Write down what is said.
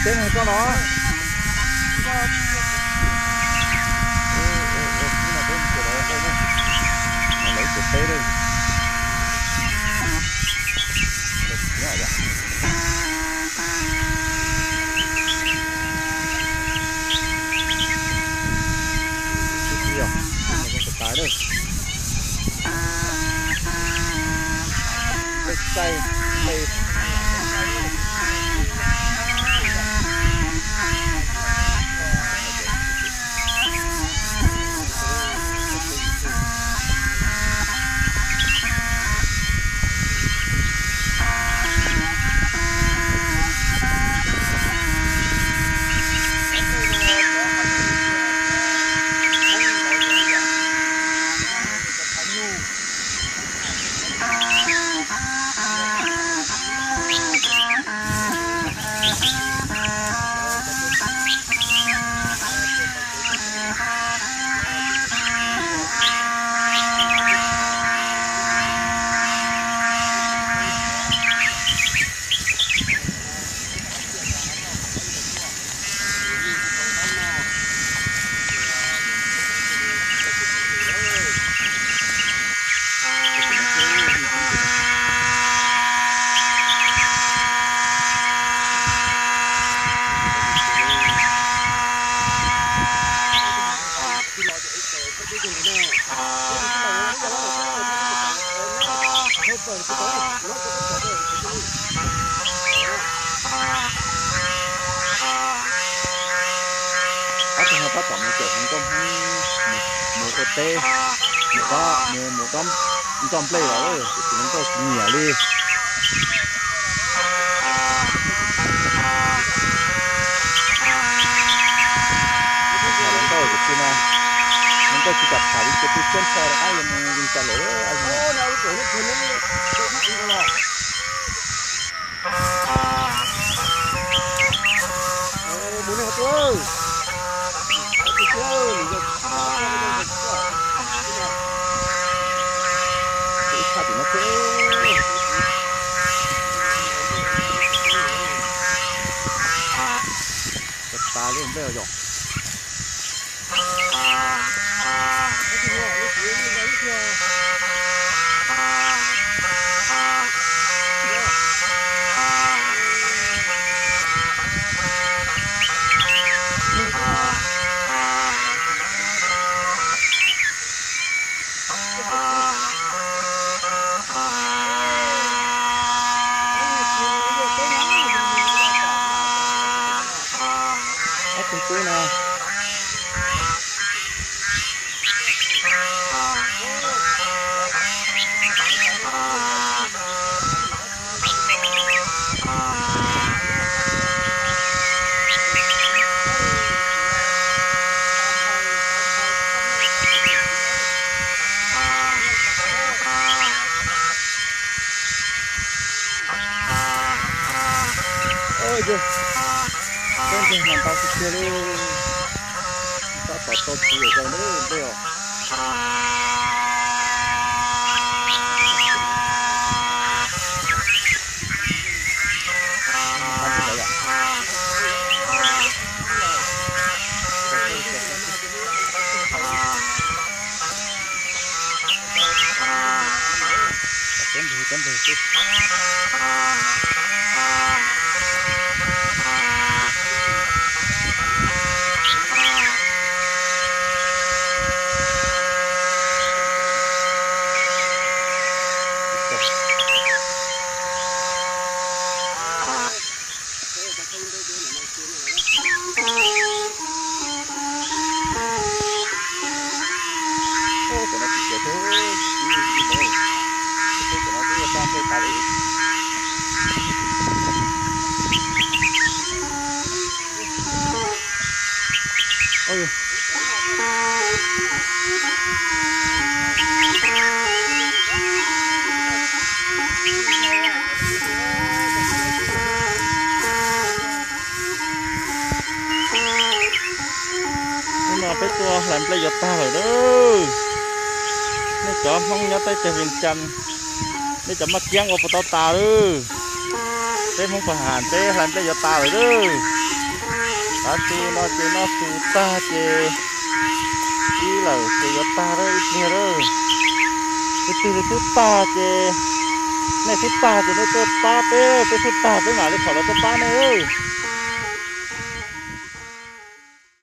teb no koj no. Lawv tus teb lawm. Ob tug no tab tom mus caum hluas nkauj Hmoob mus ua teb, mus dob, mus dob ncauj nplej los lawm, tiam sis hluas nkauj tsis nyiam li. Tham hluas nkauj tiam sis mas hluas nkauj tsis kam tham li ces pw siab ntshaw rov qab yuav mus Vias Cas lawm. Tas li nplej yog. Ob tug tub no. Peb nteg mas ntau tiag tiag li. Tab tom tau txiv zaum no npej os. Hnub no peb tuaj hlais nplej yuav tag lawm lauj. Nej cov Hmoob nyob teb chaws Vias Cas, nej cov maj kiab ua puas tau tas lauj? Peb Hmoob Paj Has peb hlais nplej yuav tas lawm lauj. Av su no ces noj su tag ces ib lawm ces yuav tag lawm ib pliag lawm. Tus twg li twb tag ces, nej twb tag ces nej tuaj pab peb, peb twb tag peb mam li thaum los tuaj pab nej lawm.